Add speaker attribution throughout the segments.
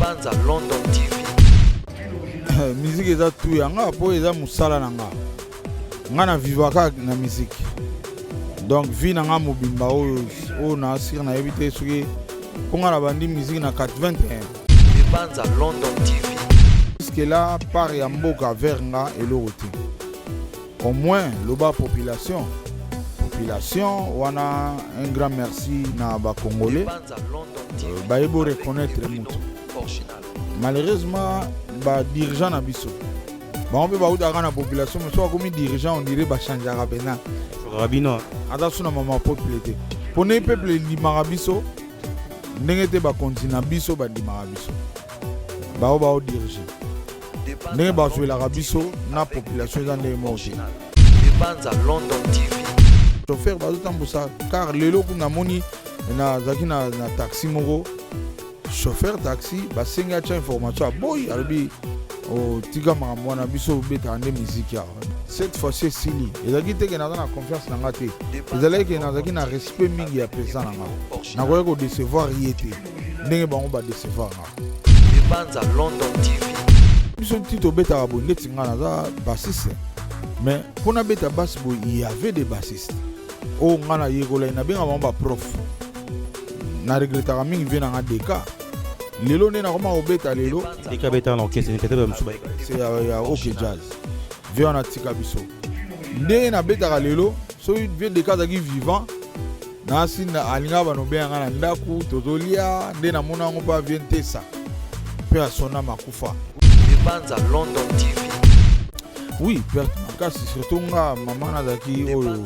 Speaker 1: Banza London TV.
Speaker 2: Musique eza tout ya nga po eza musala na nga. Nga na vivaka na musique. Donc vie na nga mobimba oyo oyo na asir na yebi te soki po nga na bandi musique na 81.
Speaker 1: Banza London TV.
Speaker 2: Jusque là part ya mboka vers nga eloko te. Au moins loba population population wana un grand merci na ba congolais bayebi reconnaître mutu. Malheureusement ba dirigeant na biso bango mpe bautaka na population, mais soki akomi dirigeant on dirait bachangeaka mpena
Speaker 3: bino
Speaker 2: aza so na mama peuple te, mpo ndenge peuple endimaka biso ndenge te bakonzi na biso bandimaka biso bao baodirige ndenge bazwelaka biso na population eza ndenge moko te.
Speaker 1: Banza London TV.
Speaker 2: Chauffeur bazotambusa car lelo kuna namoni nazalaki na taxi moko, chauffeur taxi basengi atya information aboyi, alobi otika makambo wana biso obetaka nde miziki awa. Cette fois-ci esili, ezalaki te ke naza na confiance na nga te, ezalaki ke nazalaki na respect mingi ya président na nga, nakoki kodecevoir ye te ndenge bango badecevoir nga.
Speaker 1: Banza London TV.
Speaker 2: Biso ti tobetaka boye ndeti nga naza bassiste, mais mpo nabeta basse boye il y avait des bassistes oyo nga nayekolaki, nabenga bango baprof. Na regretaka mingi vie na nga deka lelo nde nakoma kobeta lelo.
Speaker 3: Deka beta na orchestre peut-être mosusu bayeka.
Speaker 2: C'est ya OK Jazz. Vie wana tika biso ndenge nabetaka lelo, soki vie deka azalaki vivant nasi alingaka banobenga nga na ndako tozolia nde namona yango mpe avie ntesa mpe asona makufa.
Speaker 1: Banza London TV.
Speaker 2: Oui, perte makasi, surtout nga mama nazalaki oyo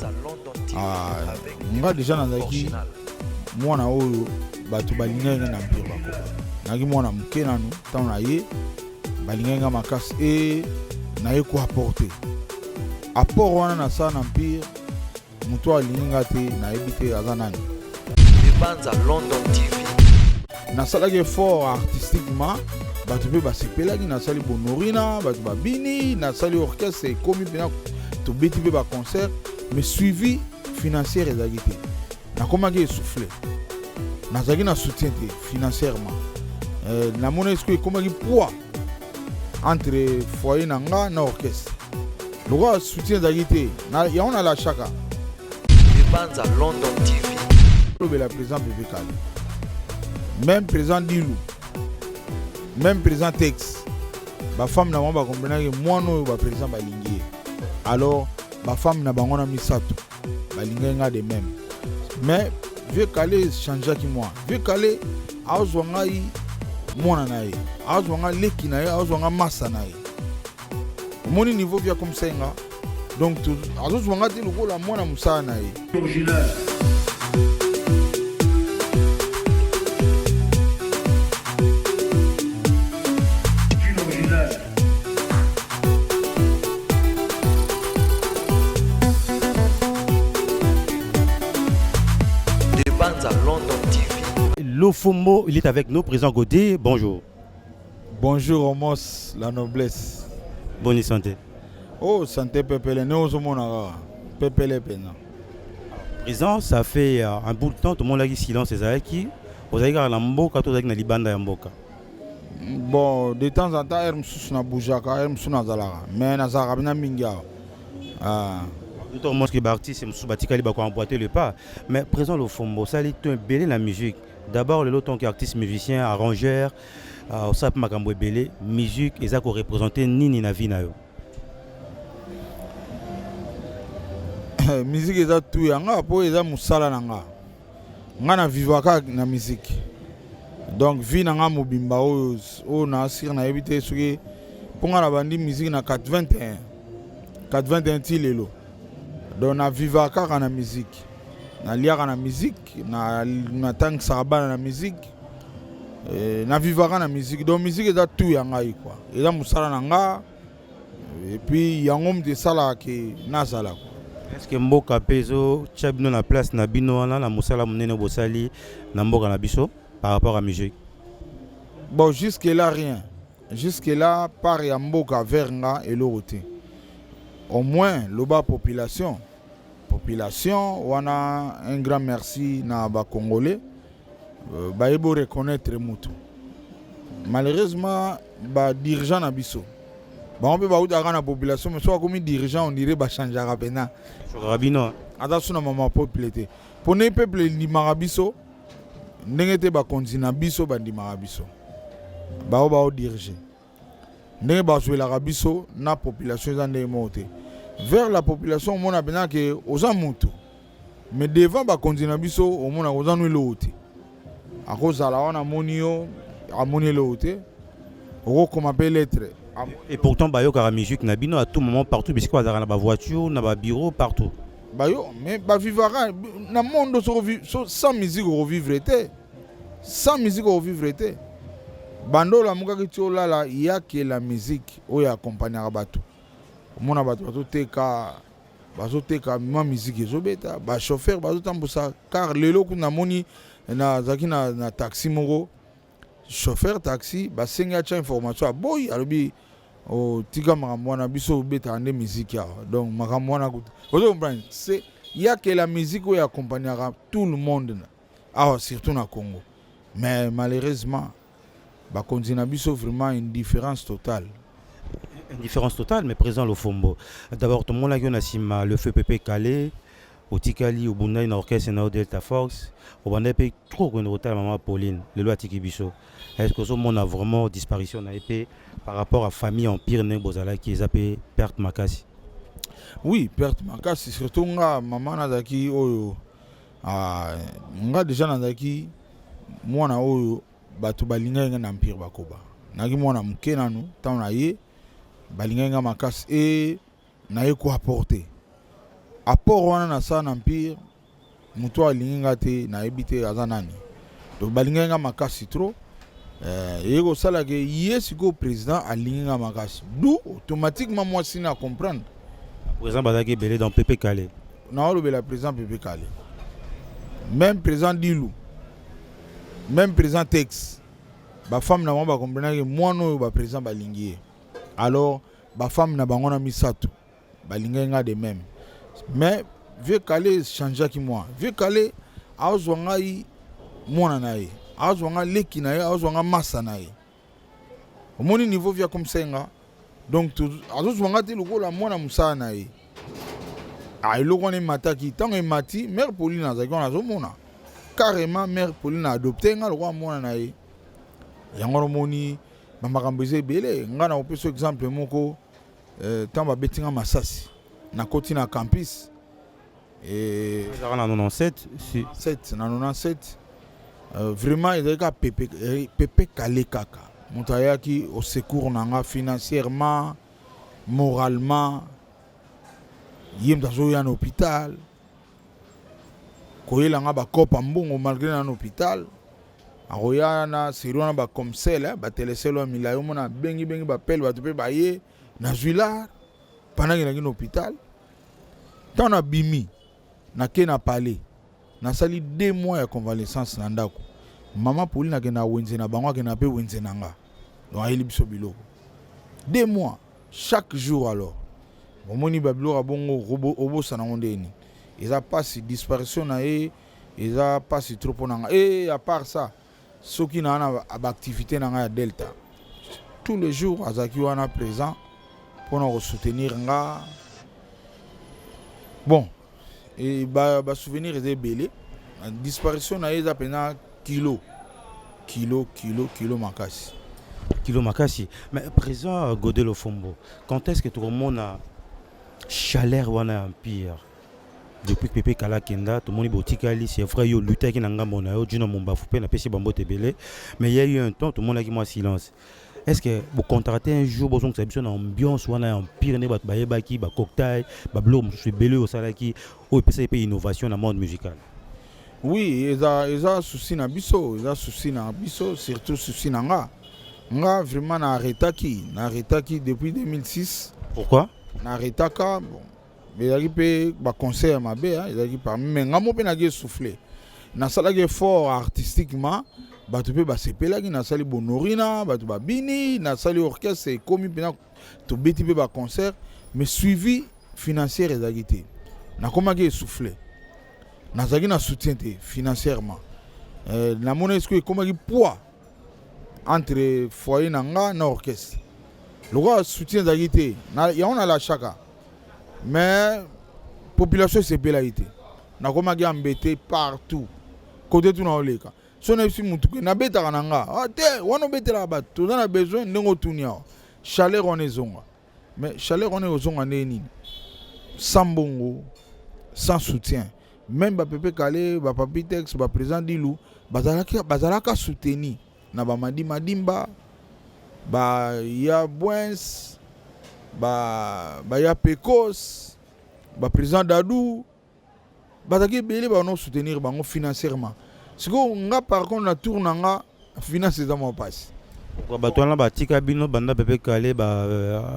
Speaker 2: nga déjà nazalaki mwana oyo bato balingaki nga na mpire bakoko, nazalaki mwana moke nanu ntango na ye balingaki nga makasi e naye koapporte apport wana nasala na mpire. Moto alingi nga te nayebi te aza nani.
Speaker 1: Banza London TV.
Speaker 2: Nasalaki effort artistiquement, bato mpe basepelaki, nasali bonorina, bato babini, nasali orchestre ekomi mpena tobeti mpe baconcert, mais suivi financière ezalaki te. Nakomaki essoufflé, nazalaki na soutien te financièrement. Namoni eske ekomaki poids entre foyer na nga na orchestre, lokola soutien ezalaki te yango nalashaka.
Speaker 1: Banza London TV.
Speaker 2: Lobela président Bébé Kale, même président Dilou, même président Tex, bafemme na bango bakomprenaki mwana oyo baprésident balingi ye, alors bafemme na bango na misato balingaki nga de même. Mais vieux Kale changeaki moi, vieux Kale azwa ngai mwana na ye, azwa nga leki na ye, azwa nga masa na ye. Omoni niveau via comme ça nga, donc azozwa nga te lokola mwana mosala na ye.
Speaker 1: Banza London TV.
Speaker 3: Lofombo, il est avec nous, président Godé, bonjour.
Speaker 2: Bonjour Omos, la noblesse.
Speaker 3: Bonne santé.
Speaker 2: Oh, santé pepele, nous sommes pepele pena.
Speaker 3: Président, ça fait un bout de temps, tout le monde a dit silence, ezalaki. Ozalaki kaka na mboka, to ozalaki na libanda ya mboka?
Speaker 2: Bon, de temps en temps, heure mosusu na bougeaka, heure mosusu nazalaka, mais nazalaka bina mingi awa. Ah.
Speaker 3: Tout au moins que artiste mosusu batikali bako emboîter le pas. Mais président Lofombo, osali to ebele na musique. D'abord lelo tant qu'artiste musicien, arrangeur, osala mpe makambo ebele, musique eza ko représenter nini na vie na yo?
Speaker 2: Musique eza tout ya nga po eza mosala na nga. Nga na vivaka na musique. Donc vie na nga mobimba oyo oyo na asir nayebi te soki mpo nga na bandi musique na 81 81 ti lelo. Donc na vivaka kaka na musique, naliaka na musique, natangisaka bana na musique, na vivaka na musique. Donc musique eza tout ya ngai quoi, eza mosala na nga et puis yango moto esalaka ke nazala quoi.
Speaker 3: Est-ce que mboka mpe ezotia bino na place na bino wana na mosala monene bosali na mboka na biso par rapport à musique?
Speaker 2: Bon, jusque là rien, jusque là part ya mboka vers nga eloko te. Au moins loba population population wana un grand merci na bacongolais bayebi reconnaître mutu. Malheureusement, badirigeant na biso, bango mpe bautaka na population, mais soki akomi dirigeant, on dirait bachangeaka mpena.
Speaker 3: Sokaka bino.
Speaker 2: Aza so na mama peuple te, mpo ndenge peuple endimaka biso ndenge te, bakonzi na biso bandimaka biso. Bao baodirige, ndenge bazwelaka biso na population eza ndenge moko te. Vers la population, omona mpenza ke oza motu, mais devant bakonzi na biso, omonaka oza no eloko te. Akozala wana, amoni yo, amoni eloko te, okokoma mpe lettre.
Speaker 3: Et pourtant bayokaka musique na bino à tout moment, partout bisika bazalaka, na bavoiture, na babureau, partout.
Speaker 2: Bayo, mais bavivaka na monde. So, sans musique okovivre te, sans musique okovivre te. Bando olamukaki ti olala, yakela musique oyo akompagnaka bato. Omona bato bazoteka, bazoteka mwa musique ezobeta, bachauffeur bazotambusa car. Lelo kuna namoni, nazalaki na taxi moko, chauffeur taxi basengi atya information, aboyi, alobi: "Otika makambo wana, biso obetaka nde musique awa." Donc makambo wana kuta ozo comprendre, c'est yakela musique oyo accompagnaka tout le monde awa, surtout na Congo. Mais malheureusement, bakonzi na biso, vraiment indifférence totale.
Speaker 3: Indifférence totale. Mais président Lofombo, d'abord tomonaki yo na nsima le feu Pepe Kale, otikali obundani na orchestre na yo Delta Force, obandaki mpe trop kokende kotala mama Pauline. Lelo atiki biso. Est ce que ozomona vraiment disparition na ye mpe par rapport à famille Empire ndenge bozalaki, eza mpe perte makasi?
Speaker 2: Oui, perte makasi, surtout nga. Mama nazalaki oyo, ah, nga déjà nazalaki mwana oyo bato balingaki nga na Empire. Bakoba nazalaki mwana moke nanu ntango na ye, balingaki nga makasi e naye koapporter apport wana nasala na Empire. Moto alingi nga te, nayebi te aza nani. Donc balingaki nga makasi trop. Eye kosalaka ye sikoyo président alingi nga makasi, du automatiquement mwasi na comprendre.
Speaker 3: Président bazalaki ebele dans Pepe Kale.
Speaker 2: Naolobela président Pepe Kale, même président Dilu, même président Tex. Bafemme na bango bakomprenaki mwana oyo baprésident balingi ye. Alors bafemme na bango na misato balingaki nga de même. Mais vieux Kale changeaki moi. Vieux Kale azwa ngai mwana na ye, azwa nga leki na ye, azwa nga masa na ye. Omoni niveau vieux akomisa nga. Donc azozwa nga te lokola mwana mosala na ye. Ah, eloko wana emataki. Ntango emati, mare Pauline azalaki wana, azomona carrément mare Pauline adopte nga lokola mwana na ye. Yango wana omoni bamakambo eza ebele. Nga na kopesa exemple moko: ntango babeti nga masasi, nakoti na campus.
Speaker 3: Ezalaka na 97 si.
Speaker 2: 7 na 97, vraiment ezalaki kaka Pepe, Pepe Kale kaka moto ayaki au secours na nga financièrement, moralement. Ye moto azoya na hôpital koyela nga bakopa mbongo malgré na hôpital. Akoya na seri wana, bacomsel, batelesel oyo milai, omona bengi bengi bapele bato mpe baye. Nazwi lar pendant kendaki na hôpital. Ntango nabimi, nake na palais, nasali 2 mois ya convalescence na ndako. Mama Pauline akenda wenze na bango, akenda mpe wenze na nga. Donc ayeli biso biloko 2 mois, chaque jour. Alors omoni babiloko ya bongo, obosana yango ndeni. Eza mpasi, disparition na ye eza mpasi trop mpo na nga. E à part ça, soki naa na baactivité na ngai ya Delta, tous les jours azalaki wana présent mpona kosoutenir nga. Bon, e basouvenir eza ebele. Disparition na ye eza mpenza kilo, kilo, kilo, kilo makasi.
Speaker 3: Kilo makasi. Mais président Godé Lofombo, quand est-ce que tokomona chaleur wana ya Empire? Depuis que Pepe Kala kenda, tomoni botikali. C'est vrai, yo lutaki na ngambo na yo, Juna Mombafu mpe napesi bambote ebele, mais il y a eu un temps tomonaki mwa silence. Est ce que bocontracte un jour bozongisa biso na ambiance wana ya Empire, nde bato bayebaki bacocktail, babiloko mosusu ebele oyo osalaki, oyo epesaki mpe innovation na monde musical?
Speaker 2: Oui, eza souci na biso, eza souci na biso, surtout souci na nga. Nga vraiment na arrêtaki depuis 2006.
Speaker 3: Pourquoi?
Speaker 2: Na arrêtaka, bon, ezalaki mpe baconseil ya mabe, ezalaki parmi, mais nga mo mpe naki essoufflé. Nasalaki effort artistiquement, bato mpe basepelaki. Nasali Bonorina, bato babini, nasali orchestre ekomi mpena, tobeti mpe baconcert, mais suivi financière ezalaki te. Nakomaki essoufflé, nazalaki na soutien te financièrement. Namoni eske ekomaki poids. Entre foyer na nga na orchestre, lokola soutien ezalaki te, yango nalashaka, mais population esepelaki te. Nakomaki embêté partout, côté tu naoleka. So nayebisi mutu ke nabetaka na nga, ah te, wana obetelaka bato, toza na besoin ndenge otuni awa, chaleur wana ezonga. Mais chaleur wana ezonga ndenge nini sans mbongo, sans soutien? Même bapepe Kale, bapapi Tex, baprésident Dilu bazalaka soutenu na bamadi Madimba, baya Bwins, baya Pecos, baprésident Dadu, bazalaki ebele, bana soutenir bango financièrement. Sikoyo nga par contre, na tour na nga, finance eza mwa mpasi.
Speaker 3: Bato wana batika bino banda Pepe Kale ba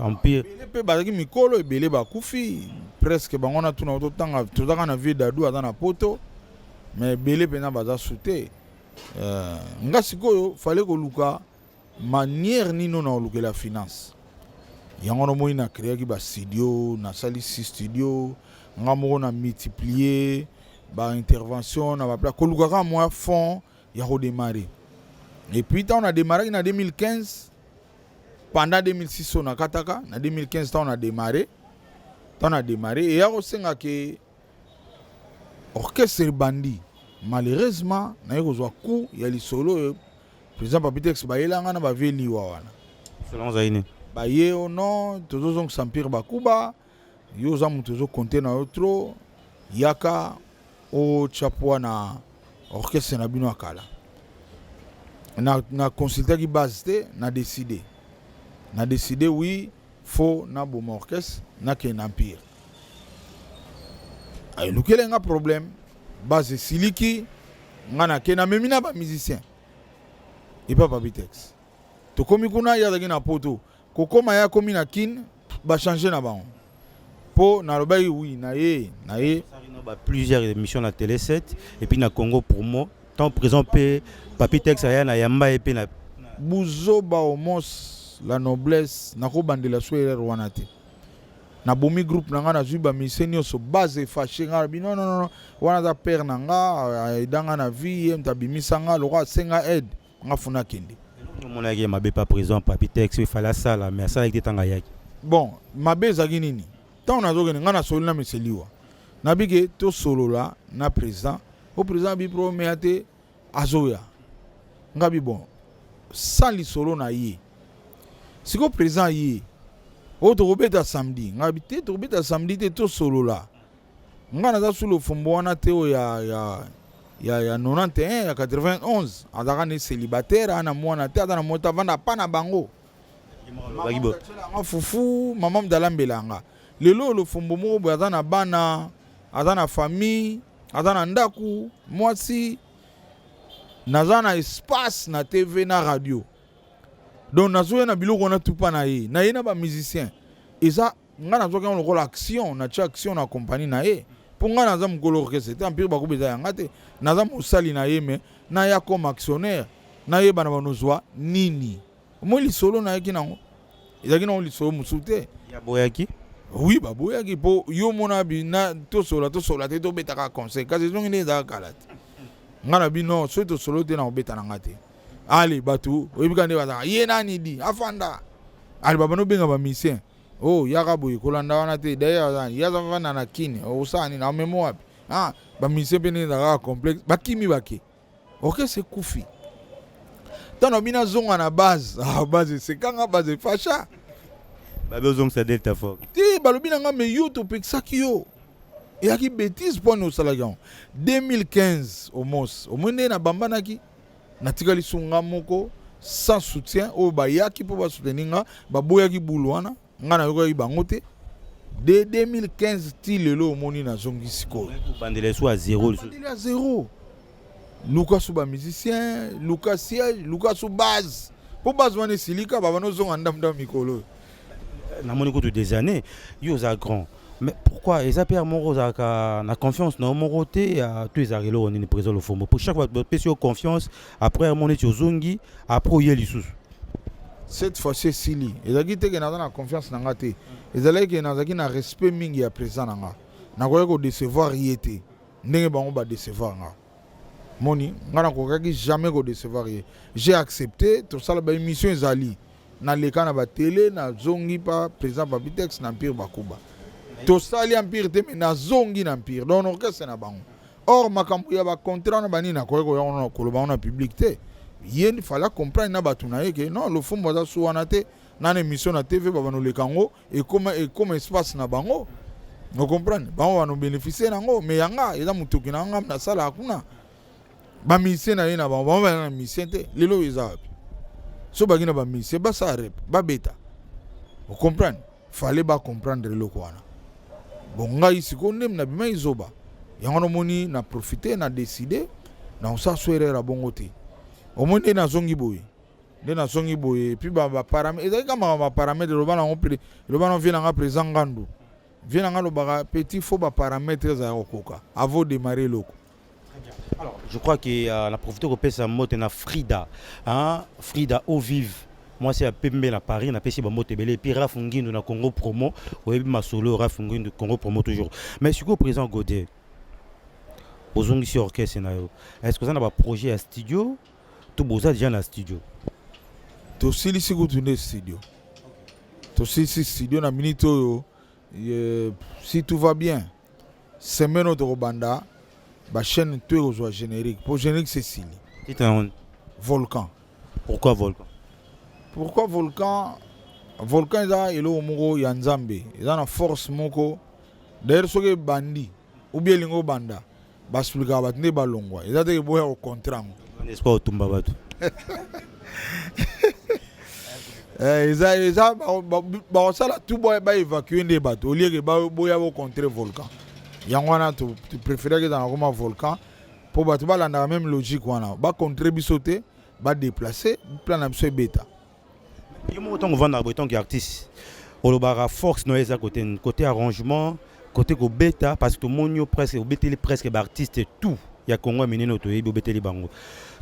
Speaker 3: Empire?
Speaker 2: Ebele mpe bazalaki mikolo, ebele bakufi presque. Bango wana tuna totanga, tozaka na vieux Dadu, aza na Poto, mais ebele mpenza baza su te. Nga sikoyo fallait koluka manière nini na kolukela finance yango. Nomoni na créaki bastudio, nasali si studio nga moko, na multiplier baintervention na bapla, koluka kaka mwa fond ya kodémarrer. Et puis ntango na démarraki na 2015, pendant 2006 oyo nakataka, na 2015 ntango na démarré, eya kosenga ke orchestre ebandi. Malheureusement naye kozwa coup ya lisolo oyo président Papitex bayelanga na bavie liwa wana.
Speaker 3: Selon ozali nini?
Speaker 2: Baye o non, tozozongisa Empire Bakuba, yo oza moto ozokonte na yo trop, yaka otya poids na orchestre na bino ya kala. Na consultaki base te, na décidé oui, faut naboma orchestre, nakende na Empire. Elukeli nga problème, base esiliki. Nga nake, namemi na bamusicien epa Papitex. Tokomi kuna, ye azalaki na Poto, kokóma ye akomi na Kine, bachange na bango mpo nalobaki oui na ye na ye.
Speaker 3: Ba plusieurs émissions na Télé 7 et puis na Congo Promo. Temps présent mpe Papi Tex aya na yamba ye mpe na
Speaker 2: Buzoba omos la noblesse, nakobandela so erreur wana te. Nabomi groupe na nga, nazwi bamusicien nyonso, base efâché nga. Bi non, non, non, wana aza père na nga, aida nga na vie, ye moto abimisa nga, lokwa asenga aide nga, funa akende.
Speaker 3: Omonaki ye mabe pa présent Papi Tex, efale asala, mais asalaki te ntango ayaki?
Speaker 2: Bon, mabe ezalaki nini? Ntango nazokende, ngai nasoli na meseliwa, nabike tosolola na président o président abi problème te, azoya. Nga bi bon, sans lisolo na ye. Sikoyo président ye oyo tokobeta samedi, ngai bi te, tokobeta samedi te, tosolola. Ngai naza su Lofombo wana te oyo ya 91, ya 91, azalaka ne célibataire, ana mwana te, aza na moto avanda pa na bango nga fufu, mama moto alambela nga. Lelo oyo Lofombo moko boye aza na bana, aza na famille, aza na ndako, mwasi, naza na espace na TV na radio. Donc nazoya na biloko wana tupa na ye, na ye na bamusicien. Eza ngai nazwaki yango lokola action, natia action na compagnie na ye, mpo ngai naza mokolo orchestre te, Empire Bakuba eza yanga te, naza mosali na ye, mais naya comme actionnaire, nayeba na banozwa nini. Omoi lisolo nayaki nango ezalaki nango lisolo mosusu te.
Speaker 3: Yaboyaki?
Speaker 2: Oui, baboyaki, mpo yo mona na tosolola, tosolola te, tobetaka conseil, kasi ezongi nde ezalaka kala te. Ngai na bino, soki tosolo te, na kobeta na nga te. Ale bato oyebi kaka nde bazalaka, ye nani di afanda. Ale babanda obenga bamusicien, oh yaka boye, kolanda wana te. D'ailleurs ye aza vanda na Kini, osala nini, amemo wapi? Ah, bamusicien mpe ndenge ezalaka complexe, bakimi, bake, orchestre ekufi. Ntango bino azonga na base, ah, base esekanga, base efâcha.
Speaker 3: Babe ozongisa Delta Force.
Speaker 2: Te, balobi na nga, mais yo topekisaki yo, eyaki bétise mpo ani osalaki yango 2015. Omos omoi nde nabambanaki, natikali su nga moko sans soutien. Oyo bayaki mpo basoutenir nga, baboyaki bulu wana, nga nayokaki bango te. De 2015 ti lelo, omoni nazongi sikoyo.
Speaker 3: Bandela esu ya zéro lisusu.
Speaker 2: Bandela ya zéro, luka su bamusicien, luka siège, luka su base, mpo base wana esilika, babanda ozonga ndambo mikolo oyo.
Speaker 3: Namoni kutu des années, yo oza grand, mais pourquoi eza pere moko ozalaka na confiance na yo moko te ya to ezalaka eloko nini, président Lofombo? Pour chaque fois bapesi yo confiance, après yango neti ozongi, après oye lisusu.
Speaker 2: Cette fois-ci esili. Ezalaki te ke naza na confiance na nga te, ezalaki ke nazalaki na respect mingi ya président na nga, nakoki kodécevoir ye te ndenge bango badécevoir nga. Moni nga nakokaki jamais kodecevoir ye. J'ai accepté, tosala baémission, ezali naleka na batele, nazongi pa président Papitex na Empire Bakuba. Tosali Empire te, mais nazongi na Empire, donc orchestre na bango. Or makambo ya bacontrat na banini, nakoki koya koloba ngo na public te. Ye fallait comprendre na bato na ye ke non, Lofombo aza su wana te. Na émission na TV, babano oleka yango, ekoma espace na bango, ocomprendre, bango bano bénéficie nango. Mais yanga eza motoki na nga, nasalaka kuna, bamusicien na ye na bango, bango baza na musicien te. Lelo oyo eza wapi? So baki na bamusicien, basala rep, babeta, ocomprendre. Fallait bacomprendre eloko wana. Bon, ngai sikoyo nde nabimaki zoba yango. Namoni na profite, na décide na kosala so erreur ya bongo te. Omoni nde nazongi boye, nde nazongi boye. Et puis baparamètre ezalaki kaka makambo baparamètre. Eloba nango, eloba nango vieux nanga président Ngandu. Vieux nanga alobaka: petit, faut baparamètre ezala kokoka avant démarrer eloko.
Speaker 3: Alors, je crois que na profité kopesa mbote na Frida, hein? Frida au vive, mwasi ya pembe na Paris, napesi bambote ebele. Et puis Raf Ngindu na Congo Promo, oyebi masolo Raf Ngindu, Congo Promo toujours. Mais sikoyo, président Godet, ozongisi orchestre na yo, est ce que oza na baprojet ya studio to boza déjà na studio?
Speaker 2: Tosilisi kutu nde studio, tosilisi studio na minute oyo. Si tout va bien, semaine oyo tokobanda bachaîne to ekozwa générique, po générique sesili.
Speaker 3: Titre yango?
Speaker 2: Volcan.
Speaker 3: Pourquoi Volcan?
Speaker 2: Pourquoi Volcan? Volcan eza eloko moko ya Nzambe, eza na force moko. D'ailleurs soki ebandi ou bien elingi obanda, baexplikaka bato nde balongwa. Eza te eboya kocontre yango.
Speaker 3: Espoir otumba bato.
Speaker 2: Eza bakosala tout baévacue nde bato olieke boya bocontre volcan. Yango wana topréféraki ezala koma Volcan, mpo bato balandaka même logique wana, bacontre biso te, badéplace plan na biso ebeta.
Speaker 3: Yo moko, ntango ovandaka boye, tant artiste, olobaka force no eza côté nini? Côté arrangement, côté kobeta? Parce que tomoni yo presque obeteli presque baartiste tout ya Congo ya minene oyo toyebi, obeteli bango.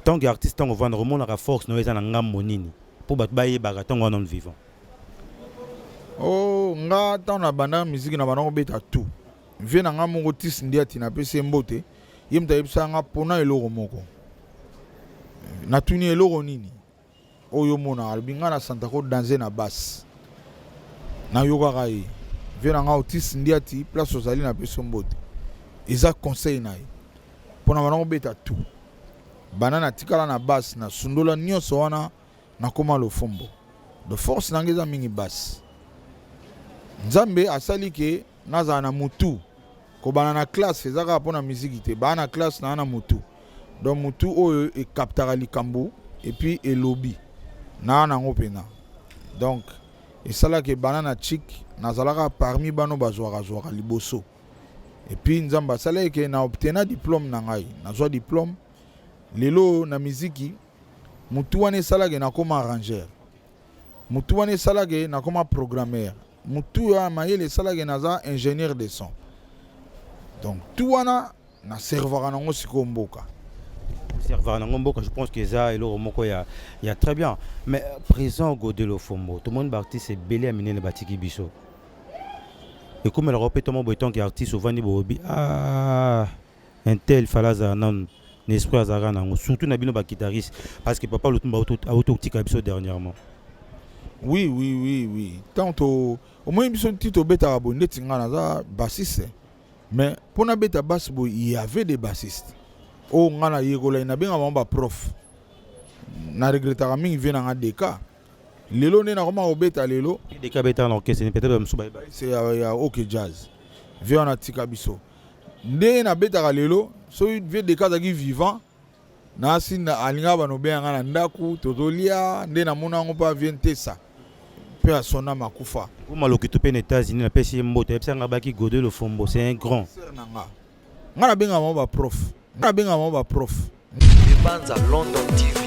Speaker 3: Tant que artiste, ntango ovandaka, omonaka force no eza na ngambo nini, mpo bato bayebaka ntango wana vivant?
Speaker 2: O nga, ntango na banda musique, na banda kobeta tout. Vieux na nga moko Tisi ndi ati, napesi ye mbote. Ye moto ayebisaka nga mpona eloko moko. Natuni: eloko nini oyo omona? Alobi: nga na santako danse na basse. Nayokaka ye. Vieux na nga Otis ndi ati, place ozali, napesi yo mbote. Eza conseil na ye mpona banda kobeta tout. Banda natikala na basse, nasundola nyonso wana, nakóma Lofombo. De force na nga eza mingi basse. Nzambe asali ke nazala na mutu kobanda na classe, eza kaka mpo na miziki te. Baa na classe naa na mutu, donc mutu oyo ekaptaka likambo et puis elobi naa nango mpena. Donc esalaki ebanda na chik, nazalaka parmi bano bazwaka zwaka liboso. Et puis Nzambe asalaki ke na obtena diplôme na ngai, nazwa diplôme. Lelo na miziki, mutu wana esalaki nakóma arrangeur, mutu wana esalaki nakóma programmeur, mutu ya mayele esalaki naza ingénieur de son. Donc tout wana naservaka nango sikoyo mboka.
Speaker 3: Servaka nango mboka, je pense que eza eloko moko ya très bien. Mais président Godé Lofombo, tomoni baartiste ebele ya minene batiki biso. Ekomelaka mpe tomo boye, tant que artiste, ovandi boyobi: ah, un tel fala azala nanu na esprit azalaka nango, surtout na bino baguitariste, parce que papa Lutumba auti kotika biso dernièrement.
Speaker 2: Oui, tant to omoni biso ti tobetaka boye, ndeti ngai naza bassiste, mais mpo nabeta basse boye, il y avait des bassistes oyo ngai nayekolaki, nabenga bango baprof. Na regretaka mingi vieux na nga Deka. Lelo nde nakoma kobeta lelo.
Speaker 3: Deka abetaka na orchestre, peut-être bamosusu bayeba.
Speaker 2: C'est ya OK Jazz. Vieux wana atika biso. Ndenge nabetaka lelo, soki vieux Deka azalaki vivant, nasi alingaka bano obenga nga na ndako, tozolia. Nde namona yango mpo avie ntesa mpe asona makufa.
Speaker 3: Maloki mpe na États-Unis, napesi ye mbote, ayebisanga baki Godé Lofombo, c'est un grand.
Speaker 2: Sœur na nga, nga nabengaka bango baprof, nga nabengaka bango baprof.
Speaker 1: Ebanza London TV.